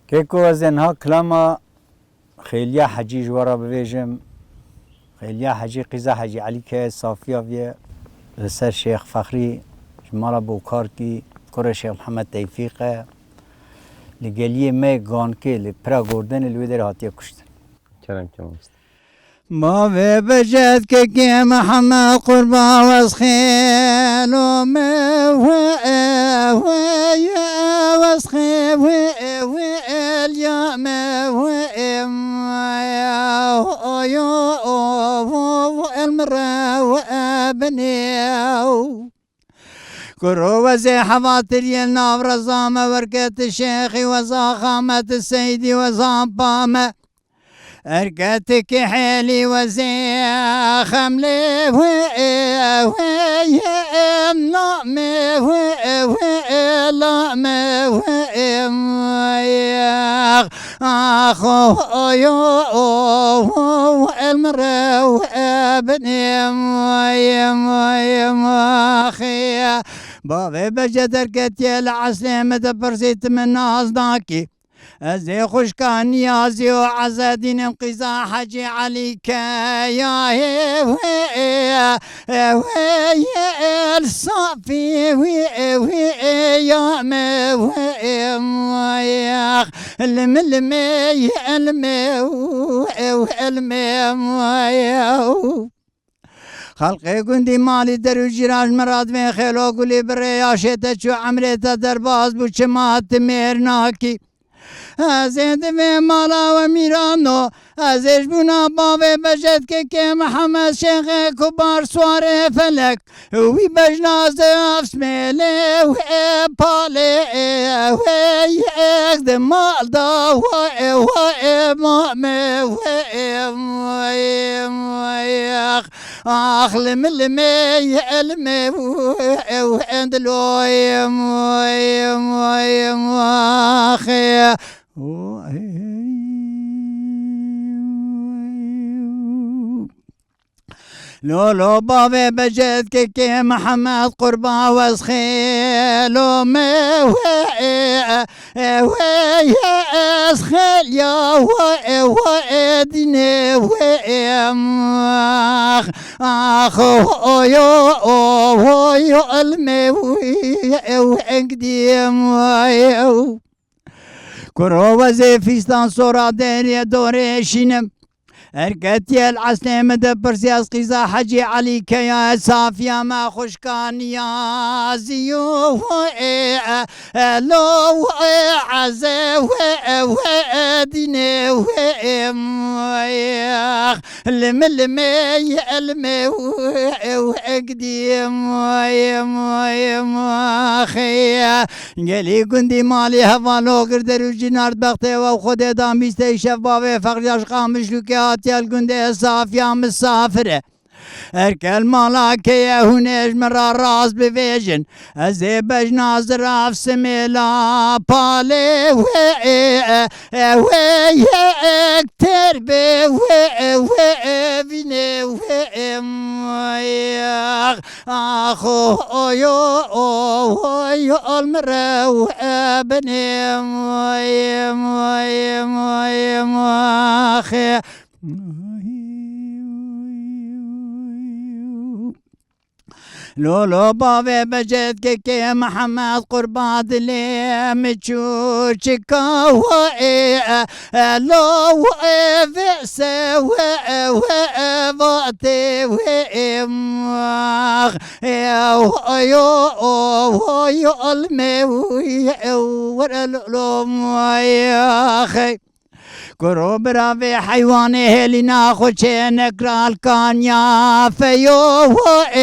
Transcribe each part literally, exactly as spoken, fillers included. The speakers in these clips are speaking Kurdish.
Keko, ez ê niha kilama Xêliya Hecî ji we re bivêjim. Xêliya Hecî, qîza Hecî Elî Keye Safiya viye, li ser Şêx Fexrî ji mala Bokarkî, kurê Şêx Mihemed Tewfîq e. Li geliyê me Gankê, li Pira Gordenê, li wê derê hatiye kuştin. Kerem ke mamoste. Bavê Becet kekê Mihemed qurba wez xêlo me we, we, wez xê we, we, elya me we, em, oyo, o, o, el mire we binê. Kuro wezê hevatiriyê nav reza me werket şêxî weza xamet seydî weza pame. Erketikî hêlî wezê xemlê wê, wê, namê wê, wê, lame wê, ax, ax, oyo, o, o, el mire wê binê, wê, wê, axê. Bavê Becet derketiye li eslê min dipirsî, tu min nas nakî. Ez ê xwişka Niyazî û Ezedînim qîza Hecî Elî Keyayê wê, wê, el Safî wê, wê, ya me wê, limê, limê, elmê, ew, elmê, ew. Xelqê gundî malî der û cîran ji min re divên xêlo gulî bi rêya şê te çû, emrê te derbas bû, çima tu mêr nakî? Ez ê divê mala we mîrano, ez ê ji bona bavê Becet kekê Mihemed Şêxê Kubar Suarê Felek, wî bejna zaf smêlê wê palê wê yek di mal da wê, wê mamê wê, wê, wê, wê, ax. Ax, limê, limê, elmê, ew, endilo, em, em, em, axê. Lolo bavê Becet kekê Mihemed qurba wez xêlo me wê, wê, ez xêliya wê, wê, dînê wê, em, ax. Ax, oyo, o, oyo, elmê, ew, engdî, em, ew. Kuro wezê fîstan sora derê dorê şînim. Erketiye li eslê min dipirsî, ez qîza Hecî Elî Keya, safiya me xwişka Niyazî yo, e, e, lo, e, eze, e, e, dînê, e, em, e, Limê, limê, elmê, ew, ek dî, em, em, em, axê. Gelî gundî malî hevalo girder û cînar bextê we û Xwedê da mîstê şev bavê Fexrî ya ji Qamişlûkê hatiye li gundê Safiya misafir e. Her kel mala keye hûn ê ji min re rast bivêjin. Ez ê bejna zirav simêla palê wê, e, e, wê yek têr bê wê, e, wê, e, vînê wê, e, ax, ax, o, oyo, o, oyo, al min re wê binê, e, e, e, axê. Lolo bavê Becet kekê Mihemed qurba dilê min çûçika we, e, e, lo we, e, vê se we, e, we, e, vatê we, e, ax, e, o, yo, o, o, yo, almê we, e, were lo, lo, we, ax. Kuro bira vê heywanê hêlîna xwe çê nekral kanya feyo we, e,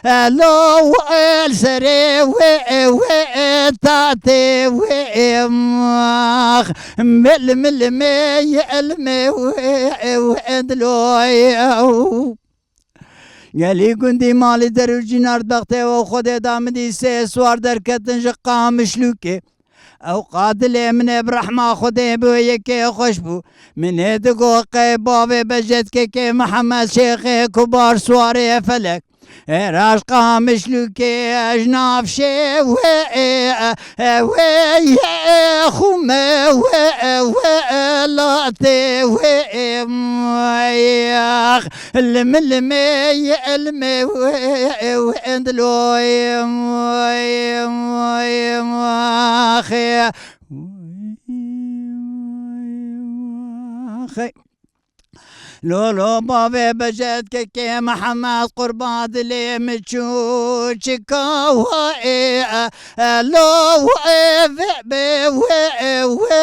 e, lo we, el serê we, e, we, e, tatê we, e, ax, mil, mil, mê, el, mê, we, e, we, endlo, e, ew. Gelî gundî malî der û cînar bextê we Xwedê da min dî sê swar derketin ji Qamişlûkê. Ew qa dilê min ê bi rehma Xwedê bi wê yekê xweş bû. Min ê digot qey bavê Becet kekê Mihemed Şêxê Kubar Suarê Felek. Êraşqa Mişlûkê ji nav şê wê, wê ye xûme wê, wê latê wê, yax, limê limê ye, limê wê, wê diloyê, xê. Lolo bavê Beced kekê Mihemed qurba dilê min çû çika wê, lo wê vê bê wê, wê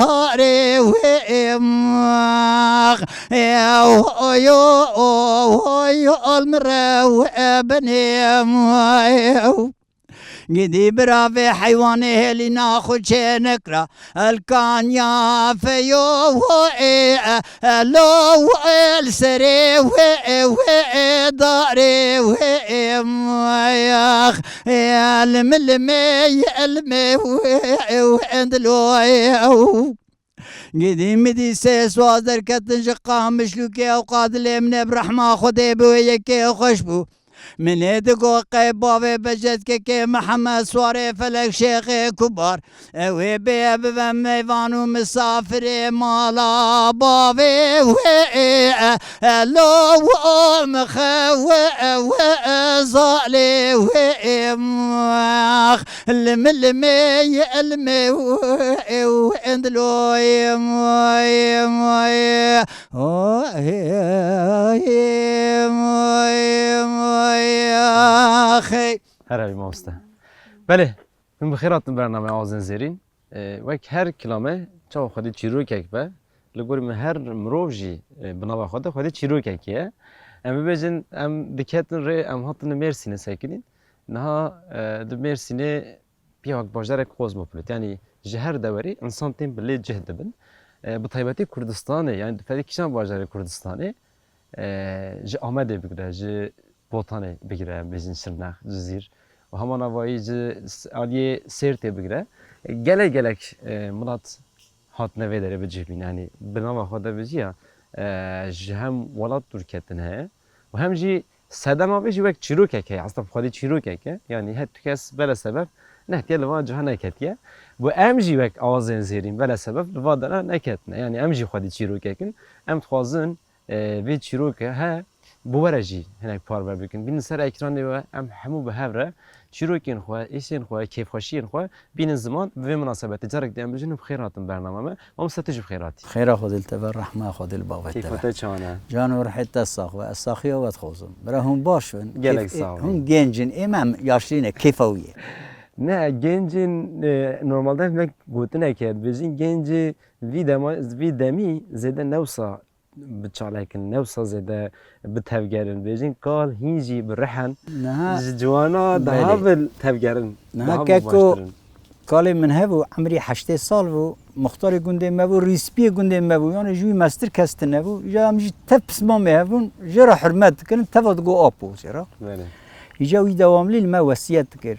harê wê, yo, yo, al min re wê binê. Gidî bira vê heywanê hêlîna xwe çênikra. Elkanya feyo wê, lo wê li serê wê, wê darê wê, yax, limê limê ye, limê wê, wê diloyê. Gidî midî sê swaz derketin ji Qamişlûkê ew qadilê min ê bi rehma Xwedê bi wê yekê xweş bû. Min ê digot qey bavê Beced kekê Mihemed Swarê Felek Şêxê Kubar. Ew ê bê bibe meyvan û misafirê mala bavê wê, lo wê mixe wê, wê zalê wê, limê limê ye, limê wê, wê diloyê. Oy, oy, oy, oy, axê. Her evî mamoste. Belê, hûn bi xêr hatin bername Azên Zêrîn. E, wek her kilame, çawa xwedî çîrokek be, li gorî min her mirov jî, e, bi nava xwe de xwedî çîrokekê ye. Em bibêjin, em diketin rê, em hatine Mêrsînê sekinîn. Niha, e, di Mêrsînê piya wek bajarek kozmopolit, yanî ji her dewerî însan tên bi lê cih dibin. E, bi taybetî Kurdistanê, yanî di ferî kîjan bajarê Kurdistanê, e, ji Amedê bigire, ji Botanê bigire, bêjin Şirnex, Cizîr û hema navayî ji s-, aliyê Sêrtê bigire. E, gelek gelek, e, milat hatine vê derê bi cih bîn. Yanî bi nava xwe de bijiya, e, ji hem welat dûr ketine heye û hem jî sedema vê jî wek çîrokek heye. Aslında xwedî çîrokek e. Yanî her tu kes belesebeb nehtiye li van ciha neketiye. Bo em jî wek Azên Zêrîn belesebeb li van dera neketine. Yanî em jî xwedî çîrokek in. Em dixwazin, e, vê çîroke he, bi we re jî hinek parve bikin. Bînin ser ekranê we, em hemû bi hev re çîrokên xwe, êşên xwe, kêfxweşiyên xwe bînin ziman. Bi vê minasebetê carek din em bijînin bi xêr hatin bernama me. Mamoste, tu jî bi xêr hatî. Xêra Xwedê li te be, rehma Xwedê li bavê te be. Keyfa te çawan e? Can û rihê te sax be. Ez saxiya we dixwazim. Bira hûn baş in. Gelek sax bin. Hûn genc in. Ê me em yaşlî ne. Keyfa wî ye. Ne, gencên, e, normalde me gotinek heye. Dibêjin gencê vî dema, vî demî zêde newsa bi çalek in, newsa zêde bi tevger in. Bêjin kal hîn jî bi rih in. Niha ji ciwana daha bi tevger in. Niha daha bi keko baştir in. Kalê min hebû, emrî heştê sal bû, muxtarê gundê me bû, rîspiyê gundê me bû, yanî ji wî mestir kes tune bû. Îca em jî tev pismamê hev bûn, jê re hurmet dikirin, teva digo apo jê re. Belê. Îca wî dewamlî li me wesiyet dikir.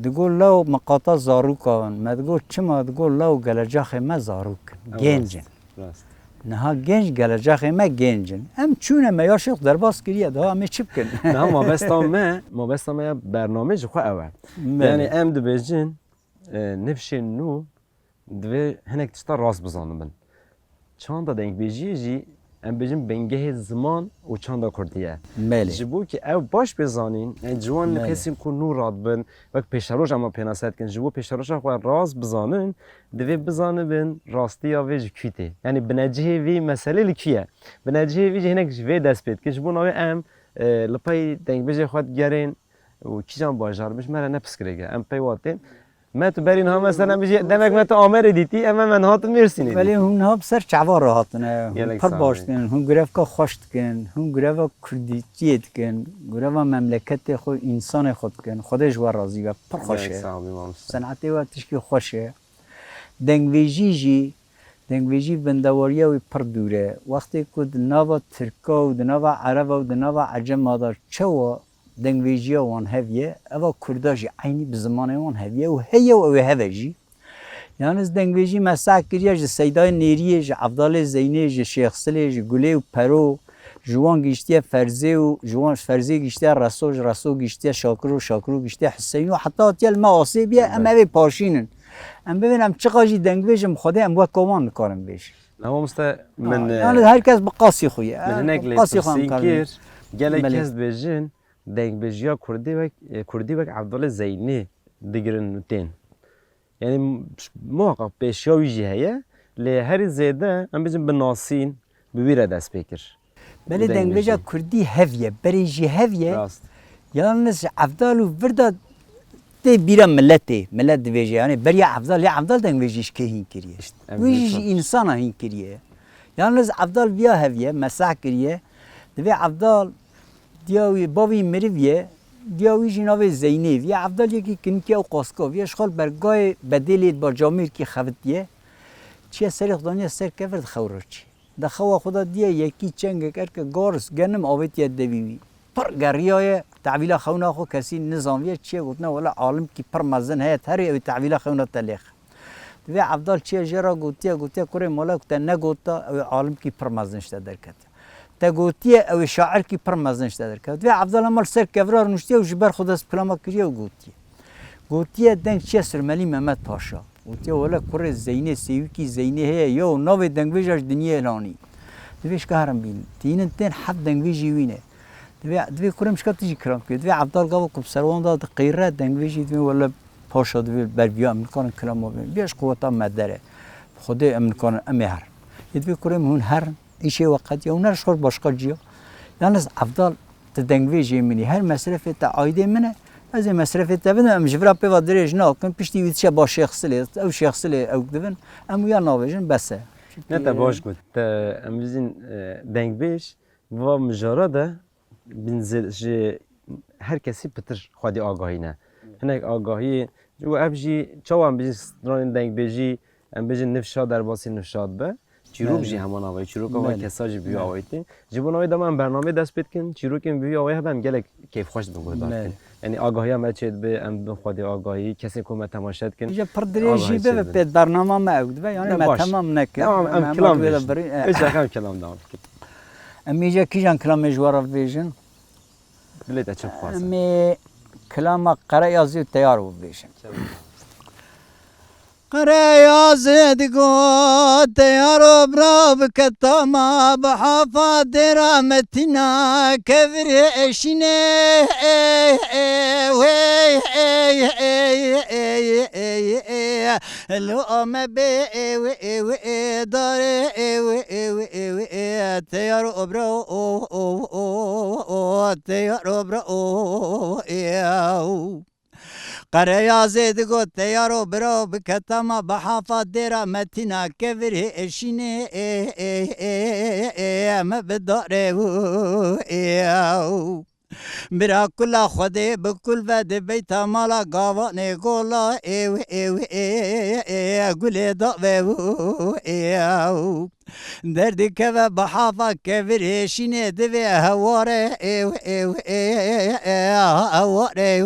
Digo law miqata zarûka in. Me digo çima? Digo law geleceqê me zarûk in, genc in. Rast. Niha genc, geleceqê me genc in. Em çûne, me yaşê xwe derbas kiriye, daha em ê çi bikin? Niha mabesta me, mabesta me ya bernamê ji xwe ew e. Belê. Yanî em dibêjin, e, nifşên nû divê hinek tişta rast bizanibin. Çanda dengbêjiyê jî em bêjin bingehê ziman û çanda kurdî ye. Belê. Ji bo ku ew baş bê zanîn, yani ciwan li kesên ku nû radibin, wek pêşeroj em pênase dikin, ji bo pêşeroja xwe rast bizanin, divê bizanibin rastiya vê ji kû tê. Yani binecihê vî meselê li kû ye. Binecihê vî jî hinek ji vê dest pê dike. Ji bo navê em, e, li pey dengbêjê xwe digerên û kîjan bajar bin, ji me re ne pirsgirêk e. Em pey wa tên. Me tu berî niha mesela bijî, demek me tu Amedê dîtî, em hemen hatin Mêrsînê dît. Belê hûn niha bi ser çava re hatine. Gelek sax bî. Hûn pir baş dikin, hûn grevka xweş dikin, hûn greva kurdîtiyê dikin, greva memleketê xwe, însanê xwe dikin. Xwedê ji we razî be, pir xweş e. Gelek sax bî mamoste. Senetê we tişkî xweş e. Dengbêjî jî, dengbêjî bindewariya wî pir dûr e. Wextê ku di nava Tirka û di nava Ereba û di nava Ecema de çawa dengbêjiya wan hev ye, eva Kurda jî eynî bi zimanê wan hev ye û heye û ew ê hev e jî. Yalnız dengbêjî me seh kiriye ji Seydayê Nêriyê, ji Evdalê Zeynê, ji Şêx Silê, ji Gulê û Pero, Ji wan gihiştiye Ferzê û ji wan Ferzê gihiştiye Reso, ji Reso gihiştiye Şakiro, Şakiro gihiştiye Huseyno, heta hatiye li me asê biye, em Belê. Evê paşînin. Em bibin, em çiqa jî dengbêj in, bi Xwedê em wek wan nikarin bêjin. Lewamiste Ha, min, e, yani her kes bi qasî xwe ye. min hinek Bi lê qasî xwe em pirsîn karin bêjin. kir, gelek Belê. kes dibêjin, dengbêjiya Kurdî wek, e, Kurdî wek Evdalê Zeynî digirin û tên. Yani muhakkak pêşiya wî jî heye, lê herî zêde em bêjin bi nasîn, bi wî re dest pê kir. Belê, dengbêja Kurdî hev ye, berê jî hev ye. Rast. Yalnız Evdal û vir de tê bîra miletê. Milet dibêje, yani beriya Evdal, ya Evdal dengbêjî ji kê hîn kiriye? Wî jî ji însana hîn kiriye. Yalnız Evdal viya hev ye, mesah kiriye. Divê Evdal diya wî, bavî miriv ye, diya wî jî navê Zeynê. Viya Evdal yekî kinikî ew qaska viya ji xwe li bergayê bedêlê di bacamêrkî xevitiye. Çiye serê xwe daniye ser kevir di xew re çi. Di xewa xwe de diye yekî çengek erke garis genim avêtiye devî wî. Pir geriyaye, tehvîla xewna xwe kesî nizanviye, çiye gotine, wele alimkî pir mezin heye, herê ew tehvîla xewna te lêxe. Divê Evdal çiye jê re gotiye, gotiye, kurê mala ku te negota, ew ê alimkî pir mezin ji te derkete. Te gotiye, ew ê şairkî pir mezin ji te derkete. Divê Evdal hema li ser kevra rûniştiye û ji ber xwe dest kilama kiriye û gotiye. Gotiye, deng çiye Sirmelî Mehmet Paşa. Gotiye, wele kurê Zeynê, sêwîkî Zeynê heye, yew navê dengbêja ji dinyê lanî. Divê şka herin bînin. Tînin tên heft dengbêjî wî ne. Divê, divê kurê min şka tu jî kilam kir. Divê Evdal gava ku bi ser wan de diqîre dengbêjî divê wele Paşa divê ber viya em nikarin kilama bînin. Viya ji quweta me der e. Bi Xwedê em nikarin, em ê herin. Ê divê kurê min hûn herin. Îşê we qetiya û ne ji xwe başqa ciya. Yalnız Evdal, tu dengbêjê min î. Her mesrefê te aîdê min e. Ez ê mesrefê te bidim, em ji vira pê ve dirêj nakin. Piştî wî diçe ba Şêx Silê. Ew Şêx Silê ew dibin. Em wiya navêjin, bes e. Ne te baş got. Te em bizin, e, dengbêj, va mijara de bin zê-, ji her kesî pitir xwedî agahî ne. Hinek agahî, ji bo ev jî çawa em bijî stranên dengbêjî, em bijî nifşa derbasî nifşa dibe. Çîrok Belê. jî heman avayî, çîroka van Belê. kesa jî bi wî Belê. awayî tê. Ji bo navê dema em bernameyê dest pê dikin, çîrokên bi wî awayî hebe em gelek kêfxweş dibin guhdar Belê. dikin. Yanî agahiya me çê dibe, em dibin xwedî agahî, kesên ku me temaşe dikin. Îja pir dirêj agahî jî çê bibe dibin. pê bernama me ew dibe, yanî Ne me baş. temam nekir. Tamam, em Em kilam hema bêjin. beri-, eh. Îja em kilam dewam dikin. Em îja kîjan kilamê ji we re bibêjin? Dilê te çi dixwaze? Em ê kilama Qereyazî û Teyar bibêjin. Qereyaz digot, Teyaro bira bike tama, bi hafa dêra Metîna, kevir eşîne, wey, Lo ame bê, dare, Teyaro bira, Teyaro bira. Qereyazê digot, Teyaro bira, bike tama, bi hafa dêra Metîna, kevirê eşînê, me bi dare. Bira kula Xwedê bi kul ve di beyta mala gavanê gola, gulê dave. Derdikeve bi hafa kevirê şînê divê heware, heware.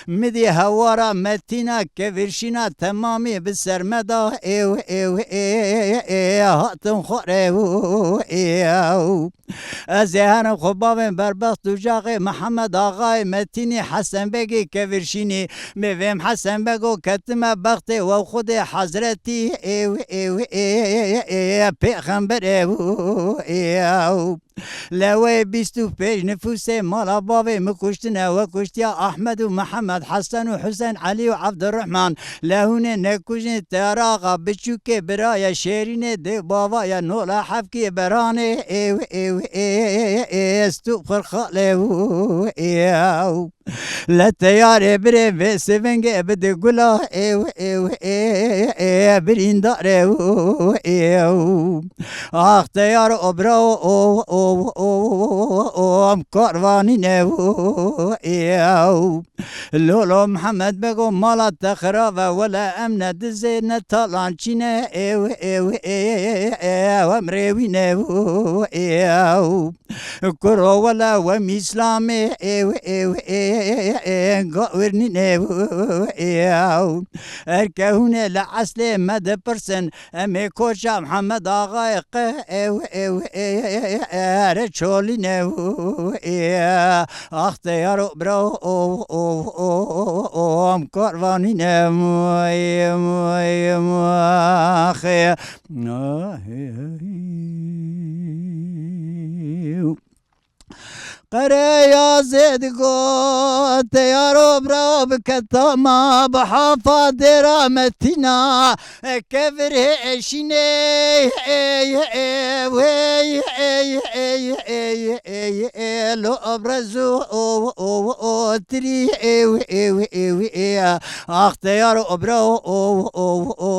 Midî hewara Metîna kevirşîna temamî bi ser me da, hatin xware. Ez ê herim xwe bavên berbext û caxê Mihemed Axayê Metînî Hesen Begê Kevirşînî. Mêvêm Hesen Bego ketime bextê we Xwedê Hezretî, pêxemberê. Lewê bîst û pênc nifûsê mala bavê min kuştine, we kuştiya Ahmed û Mihemed, Hesen û Huseyn, Elî û Evdirrehman. Le hûnê nekujin Teyar Axa biçûkê bira ye, şêrînê dê bava ye, nola hevkê beranê, ew, ew, ê, ê, ê, stû xirxalê û, ew. Le Teyarê birê vê sivingê bide gula, ew, ew, ê, ê, birîndarê û, ew. Ax Teyar obra o, o, o, o, o, em karvanîne û, ew. Lolo Mihemed Bego mala te xirab e, wele em ne dizê ne talançî ne, ew, ew, ê, ê, ê, em rêwî ne û, ew. Kuro wele wem Îslamê êw êw ê, ê, ê, ê, ga wir nîne êw, ê, êw. Erke hûn ê li eslê me dipirsin, em ê koça Mihemed Axayê qe êw êw ê, ê, ê, ê, ê, re çolîne êw, ê. Ax te yaro bira o, o, o, o, o, em karvanîne êw, êw, êw, ax, ê. Qereya zêd got, "Teyaro bira bike tama, bi hafa dêra Metîna, kevir hê eşînê, ey, ey, wey, ey, ey, ey, ey, ey, lo abrez o, o, o, o, tirî, ew, ew, ew, ey, ax teyaro bira o, o, o, o,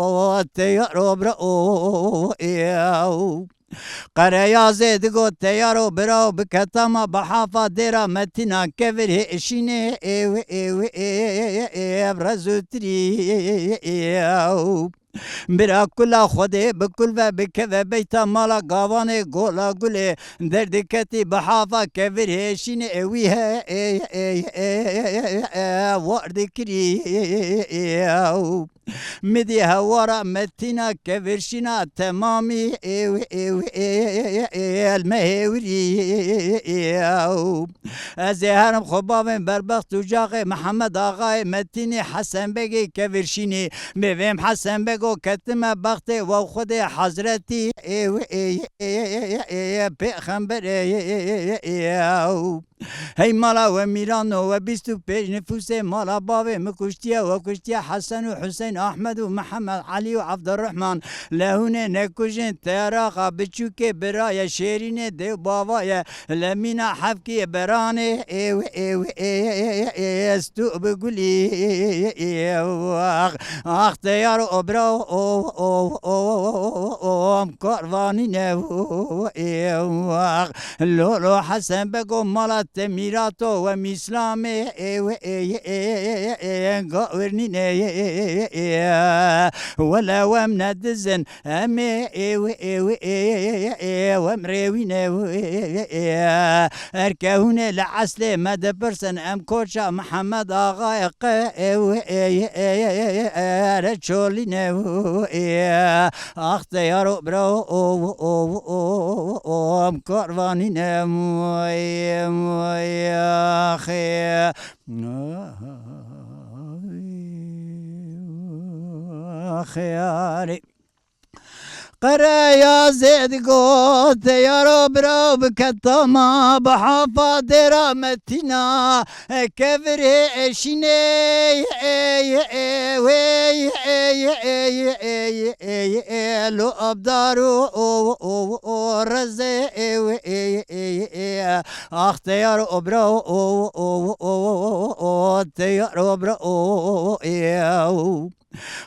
o, teyaro bira o, ew." Qereya zêd got, "Teyaro bira bike tama, bi hafa dêra Metîna, kevir hê eşînê, ew, ew, ê, ê, ê, ev rez û tirî, ew." Bira kula Xwedê bi kul ve bikeve beyta mala gavanê gola gulê, derdiketî bi hafa kevir hê eşînê, ewî he, ê, ê, ê, ê, war dikirî, ew. Midî hewara Metîna kevirşîna temamî, êw, êw, ê, ê, ê, el me hêwirî, ew. Ez ê herim xwe bavêm berbext û caxê Mihemed Axayê Metînî Hesen Begê kevirşînî. Mêvêm Hesen Bego ketime bextê we Xwedê Hezretî, êw, ê, ê, ê, ê, ê, pêxemberê, ew. Hey mala we Mîrano, we bîst û pênc nifûsê mala bavê min kuştiye, we kuştiye Hesen û Huseyn, Ahmed û Mihemed, Elî û Evdirrehman. Lehûnê nekujin, teraxa biçûkê bira ye, şêrînê dê û bava ye, lemîna hevkî beranê, ew, ew, ê, ê, ê, stû bi gulî, ew, ax, ax, teyar obra, o, o, o, o, o, em karvanî ne, ew, ax. Lolo Hesen Bego mala te mîrato we mîslamê, ê, we, ê, ê, ê, ê, ga wir nîne, ê, ê, ê, ê, wele wem nedizin, em ê, ê, we, ê, we, ê, ê, ê, wem rêwîne, ê, ê, ê, erke hûn ê li eslê me dipirsin, em koça Mihemed Axayê qe, ê, we, ê, ê, ê, ê, ê, re çolîne, ê, Ax te yaro bira, o, o, o, o, em karvanî ne, moy, moy, axê. Axê yarê. Qereya zêd got, te yaro bira bike tama, bi hafa dêra Metîna. Kevirê eşînê, ey, ey, wey, ey, ey, ey, ey, ey, lo abdar o, o, o, o, rezê, ew, ey, ey, ey, ax teyar o bira, o, o, o, o, o, teyar o bira, o, ew.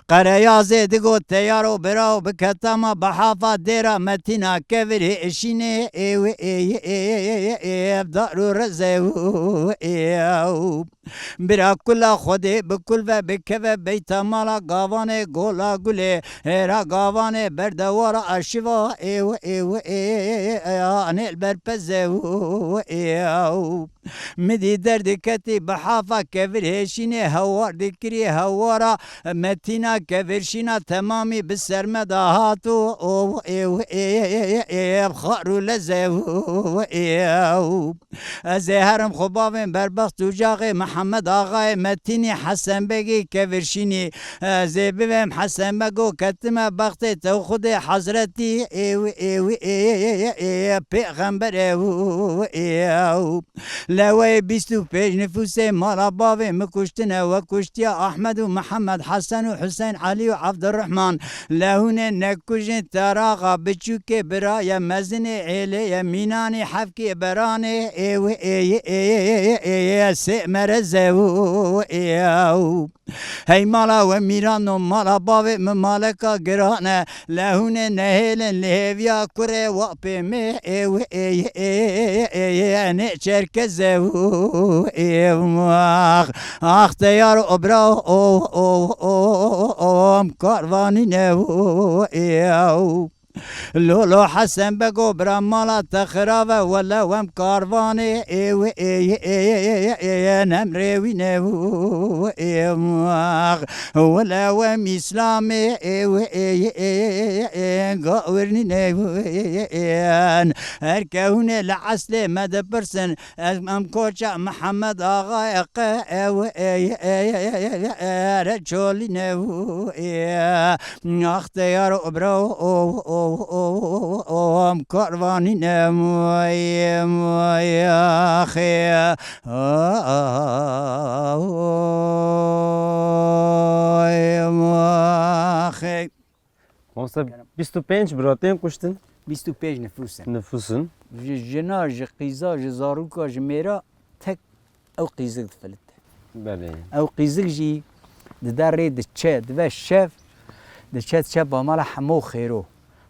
Qereya zêd got, teyaro bira bike tama, bi hafa dêra Metîna, kevirê eşînê, ew, ey, ey, ey, ev dar û rezê, ew. Bira kula Xwedê bi kul ve bikeve beyta mala gavanê gola gulê, hêra gavanê berdewara arşiva, ew, ew, ê, anê li ber peze, ew. Midî derdiketî bi hafa kevir hêşînê hewar dikirî hewara Metîna kevirşîna temamî bi ser me de hat û o, ew, ê, ê, ê, ev xar û leze, ew. Ez ê herim xwe bavêm berbext û caxê Mihemed Axayê Metînî Hesen Begî kevirşînî. Ez ê bivêm Hesen Bego ketime bextê te Xwedê Hezretî, ew, ew, ê, ê, ê, pêxember, ew, ew. Leweyê bîst û pênc nifûsê mala bavê min kuştine, we kuştiya Ahmed û Mihemed, Hesen û Huseyn, Elî û Evdirrehman. Lehûnê nekujin, teraxa biçûkê bira ye, mezinê êlê ye, mînanî hevkê beranê, ê, ê, ê, sê mereze, ew. Hey mala we mîrano, mala bavê min maleka giran e. Lehûnê nehêlin li hêviya kurê wa pê me, ew, ê, ê, ê, ê, nê çerkeze, ew, ax, ax teyar obra, o, o, o, o, em karvanî ne, ew. Lolo Hesen Bego bira mala te xirav e, wele wem karvanê ê wê ê yê ê yê ê yê ê yê nem rê wî ne wû ê max. Wele wem Îslamê ê wê ê yê ê yê ê yê ê gawirnî ne wû ê yê ên. Her ke hûn ê li eslê me dipirsin, ez em koça Mihemed Axayê qe ew ê yê ê yê ê yê ê re çolî ne wû ê. Ax te yaro bro, o, o, o, o, o, em karvanî ne moye, moye, axê. Oy, axê. Mamoste, bîst û pênc biratên kuştin? Bîst û pênc nifûs in. Nifûs in. Ji jina, ji qîza, ji zarûka, ji mêra tek ew qîzik difilite. Belê. Ew qîzik jî dide rê diçe, dibe şev, diçe diçe ba mala Hemo Xêro.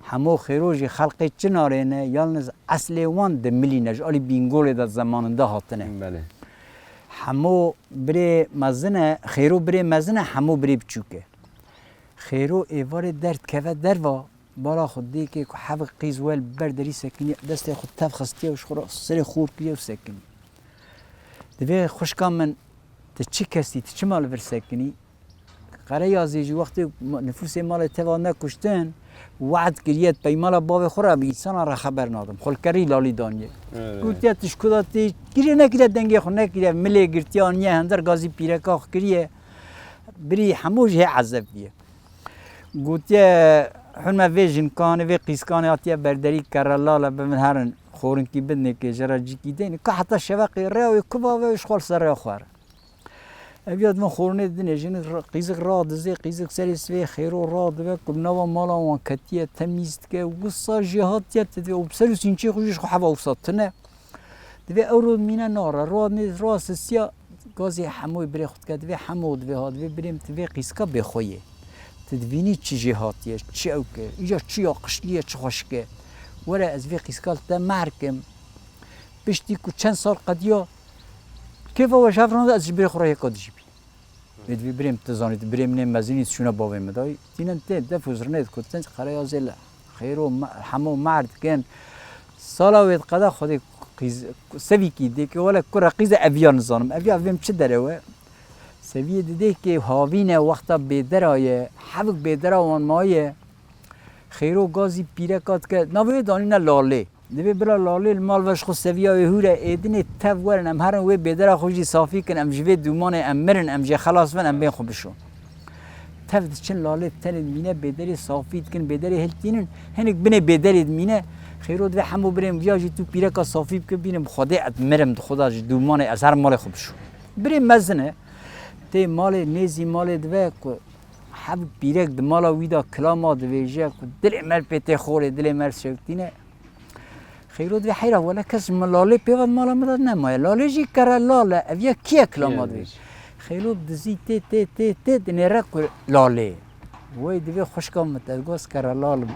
Hemo Xêro jî xelqê Çinarê ne, yalniz eslê wan di milî ne, ji alî Bîngolê de zemaninde hatine. Belê. Hemo birê mezin e, Xêro birê mezin e, Hemo birê biçûk e. Xêro êvarê derdikeve derva, bala xwe dêkê ku hevik qîz wel ber derî sekiniye, destê xwe tev xistiye û ji xwe re serê xor kiriye û sekiniye. Divê xwişka min, tu çi kesî, tu çima li vir sekinî? Qereyazê jî wextê ma-, nifûsê malê teva nekuştin, we'd kiriye, peymala bavê xwe re bi însana re xeber nadim. Xwe li kerî lalî daniye. Evet. Gotiye, tu ji ku de tê, kiriye nekiriye, dengê xwe nekiriye, milê girtiye, aniye hender gazî pîreka xwe kiriye. Birî hemû jî hê ezeb bûye. Gotiye, hûn me vê jinkanê, vê qîzkanê hatiye berderî, kere lale, bi min herin xorinkî bidinê, kê jê re cîkî deyne. Ka heta şeveqê rêya wê kuva ve, ji xwe li ser rêya xwe re. Ev ya divin xorinê didinê, jinik ra-, qîzik radizê, qîzik serê sivê Xêro radibe, ku nava mala wan ketiye, temîz dike, wisa jê hatiye, te divê û bi ser û sînçê xwe jî ji xwe heva wisa tune. Divê ew rod mîne nare, rod nê, rod sisiya, gazê Hemoyê birê xwe dike, divê Hemo, divê ha, divê birê min, tu vê qîzika bê xwe yê. Tu divînî çi jê hatiye, çi ew ke, îca çi yaqişlî ye, çi xweşik e. Were ez vê qîzika li te mehr kim. Piştî ku çend sal qediya, kêfa we ji hev rane, ez ji birê xwe re yeka dijî bî. Wê divê birê min, tu zanî, tu birê min ê mezinî, tu şûna bavê min dayî. Tînin tê, def û zirnê dikutin, qereya zêle. Xêro me-, hemo merd ken. Sala wê diqede Xwedê qîz-, sevîkî dê ke wele kura qîze eviya nizanim. Eviya vêm çi derew e? Seviyê didê ke havîne wexta bêdera ye, hevik bêdera wan maye. Xêro gazî pîreka dike, navê wê danîne Lalê. Divê bila Lalê li mal ve ji xwe seviya wê hûre êdinê tev werin, em herin wê bêdera xwe jî safî kin, em ji vê dûmanê em mirin, em jê xelas bin, em bên xwe bişon. Tev diçin Lalê tenê dimîne bêderê safî dikin, bêderê hiltînin, hinek binê bêderê dimîne. Xêro divê Hemo birê min viya jî tu pîreka safî bike, bînim Xwedê ez mirim di xwe de ji dûmanê ez herim malê xwe bişon. Birê mezin e, tê malê, nêzî malê dibe ku Heb pîrek di mala wî de kilama divêje ku dilê me pê tê xorê, dilê me şewtîne. Xeyro divê heyra wele kes ji min Lalê pê ve di mala min de nemaye. Lalê jî kere lal e. Ev ya kî ye kilama divêje? Xeyro dizî tê, tê, tê, tê dinêre ku Lalê. Wey divê xwişka min te digot kere lal im.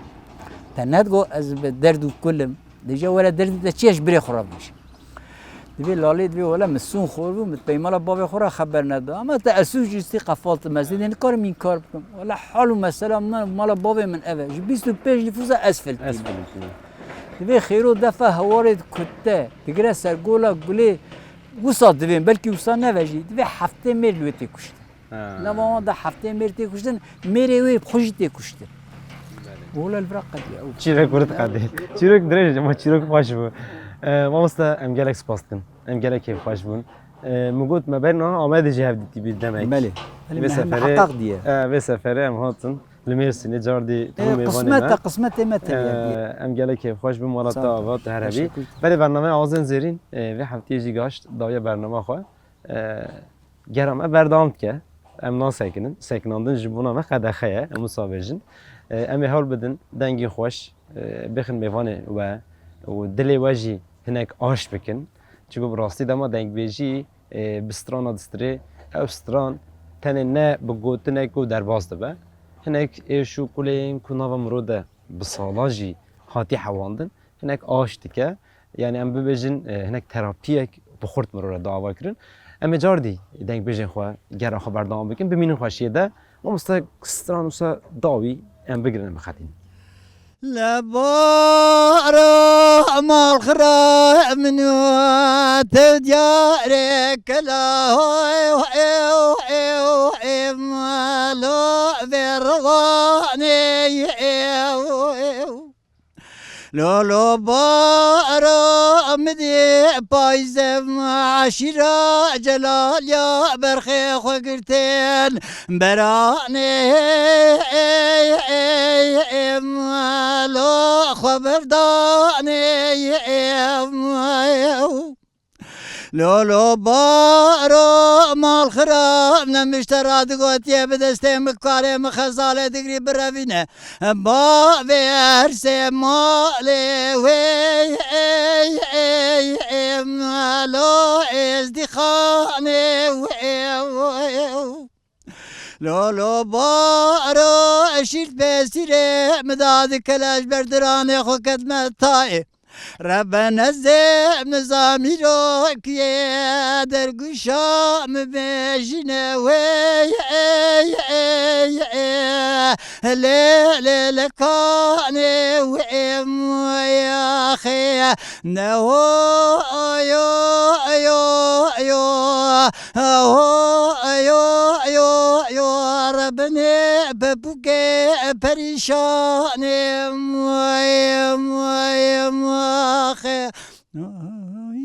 Te nedigot ez bi derd û kul im. Dêje were derdê te çi ye ji birê xwe re bibêje. Divê Lalê divê wele min sûn xor bû, min peymala bavê xwe re xeber neda. Ama te esû jî stî qefal tu mezin, dê nikarim înkar bikim. Wele hal û mesela min, mala bavê min ev e. Ji bîst û pênc nifûsa ez filtî. Ez filtî. Divê Xêro defa hewarê dikute, digire ser gola gulê, wisa divê, belkî wisa neve jî. Divê heftê mêr li wê tê kuştin. Ha. Nava wan de heftê mêr tê kuştin, mêrê wê bi xwe jî tê kuştin. Belê. Wele li vira qedî ew. Çîrok wirt qedî. Çîrok dirêj, ama çîrok xweş bû. E, mamoste, em gelek spas dikin. Em gelek kêfxweş bûn. E, min got me berî niha Amedê jî hev dîtî bî demek. Belê. Belê, vê me seferê, miheqeq diye. E, vê seferê em hatin. Li Mêrsînê cardî tu bû mêvanê me. E, qismet e, qismetê me tevî ye. E, em gelek kêfxweş bin, mala te ava, tu her hebî. Sağ ol. Teşekkür. Belê, bernameyê Azên Zêrîn, e, vê hefteyê jî gaşt dawiya bernama xwe. E, Gera me berdewam dike. Em nasekinin. Sekinandin ji bona me qedexe ye. Em wisa bêjin. E, em ê hewl bidin dengê xweş, e, bixin mêvanê we û dilê we jî hinek aş bikin. Çiku bi rastî dema dengbêjî, e, bi strana distirê, ew stran tenê ne bi gotinek ku derbas dibe. Hinek êş û kulên ku nava mirov de bi salan jî hatî hewandin, hinek aş dike. Yanî em bibêjin, e, hinek terapiyek bi xurt mirov re dava kirin. Em ê cardî dengbêjên xwe gera xwe berdewam bikin. Bimînin xweşiyê de. Mamoste, stran wisa dawî em bigirin, em bixetînin. Lebara malxira min û tev diyarê kela, ew, ew, ew, ev malo vê rewanê, ew, ew. Lolo bara min dê payze, eşîra Celaliya berxê xwe girtin. Beranê, ey, ey, ey, malo xwe berdanê, ey, ew. Lolo baro malxira nemişte ra digotiye bi destê min karê min xezalê digrî birevîne. Bavê ersê malê wê, ey, ey, ey, malo êzdîxanê wê. Lolo baro eşîrt pesîrê min dadikele ji ber diranê xwe ketme tayê. Rebene zê min zamîrokiyê derguşa min bêjine wey, ey, ey, ey, lê, lê, lê, kanê wê, ey, axê. Ne ho, ayo, ayo, ayo. Aho, ayo, ayo, ayo, rebinê pepûkê perîşanê, ay, ay, axê. Ay, ay.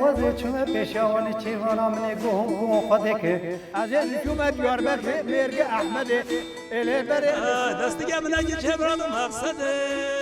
Wezê çûme pêşiya wan ê çêvana min ê guh û guh xwe dike. Ez ê çûme Diyarbekirê mêrge Ehmedê. Ê lê berê. Destige min eke çevra bi maqsedê.